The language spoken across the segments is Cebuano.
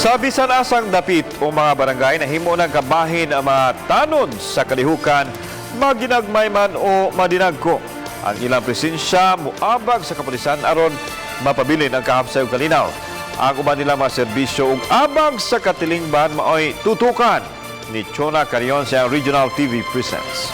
Sa bisan asang dapit o mga barangay, nahimo ng kabahin ang mga tanod sa kalihukan, maginagmay man o madinagko. Ang ilang presensya muabag sa kapulisan aron mapabilin ang kahapsay ug kalinaw. Ang uban nila mga serbisyo ug abag sa katilingban maoy tutukan ni Chona Carion sa Regional TV Presents.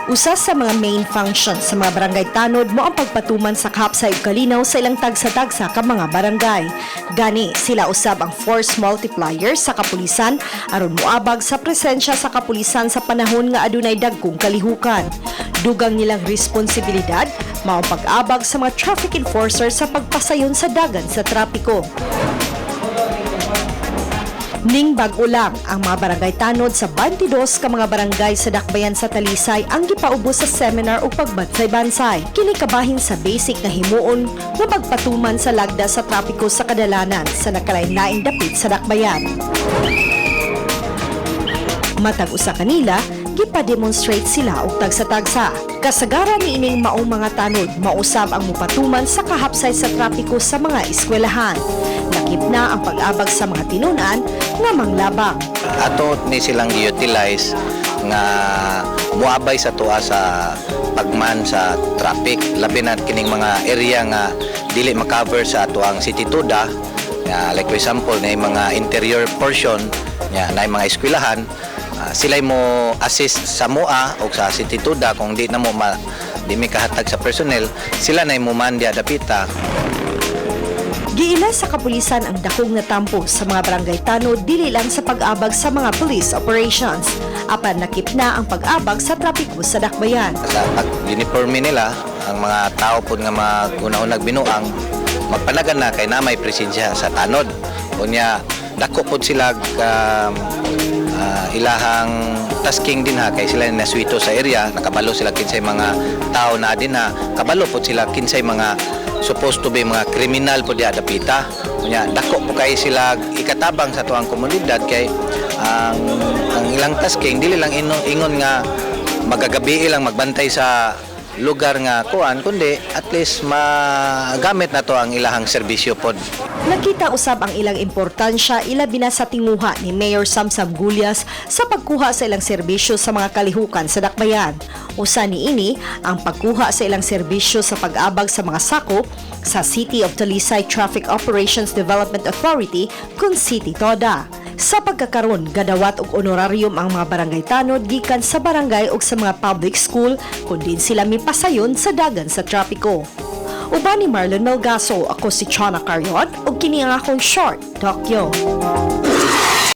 Usa sa mga main function sa mga barangay tanod mo ang pagpatuman sa kahapsay ug kalinaw sa ilang tagsa-tagsa ka mga barangay. Gani sila usab ang force multiplier sa kapulisan aron moabag sa presensya sa kapulisan sa panahon nga adunay dagkong kalihukan. Dugang nilang responsibilidad mao ang pag-abag sa mga traffic enforcer sa pagpasayon sa dagan sa trapiko. Ning bag-o lang ang mga barangay tanod sa 22 ka mga barangay sa Dakbayan sa Talisay ang gipaubos sa seminar o pagbansay-bansay. Kini kabahin sa basic na himuon nga pagpatuman sa lagda sa trapiko sa kadalanan sa nakalain-laing dapit sa Dakbayan. Matag usa kanila, gipa-demonstrate sila og tagsa-tagsa. Kasagaran niining maong mga tanod, mausab ang mupatuman sa kahapsay sa trapiko sa mga eskwelahan. Lakip na ang pag-abag sa mga tinunan nga manglabak. Ato ni silang gi-utilize nga muabay sa tuwa sa pagman sa traffic, labi na kining mga area nga dili makover sa atuang city tuda nga, like for example, na mga interior portion nga na mga eskwelahan, sila mo assist sa mua o sa city tuda kung di na mo ma, di mi kahatag sa personnel, sila na mo man diya dapita. Giila sa kapulisan ang dakong natampo sa mga barangay tanod dili lang sa pag-abag sa mga police operations. Apan nakip na ang pag-abag sa trapiko sa Dakbayan. Sa pag-uniforme nila, ang mga tao po nga mag-una-unag binuang, magpanagan na kay na may presensya sa tanod. Unya, dako po sila ilahang tasking din ha, kay sila naswito sa area, nakabalo sila kinsay mga tao na din ha, kabalo po sila kinsay mga supposed to be mga kriminal po diha dapita. Unya, dako po kay sila ikatabang sa tuang komunidad kay ang ilang tasking dili lang ingon nga magagabi lang magbantay sa lugar nga kuan, kundi at least magamit na to ang ilahang serbisyo pod. Nakita usab ang ilang importansya ilabi na sa tinguha ni Mayor Samsam Gulyas sa pagkuha sa ilang serbisyo sa mga kalihukan sa Dakbayan. Usa niini ang pagkuha sa ilang serbisyo sa pag-abag sa mga sakop sa City of Talisay Traffic Operations Development Authority kun City TODA. Sa pagkakaron, gadawat og honorarium ang mga barangay tanod gikan sa barangay ug sa mga public school kun din sila mipasayon sa dagan sa trapiko. Uban ni Marlon Melgaso, ako si Chana Carion ug kini ang akong short, Tokyo.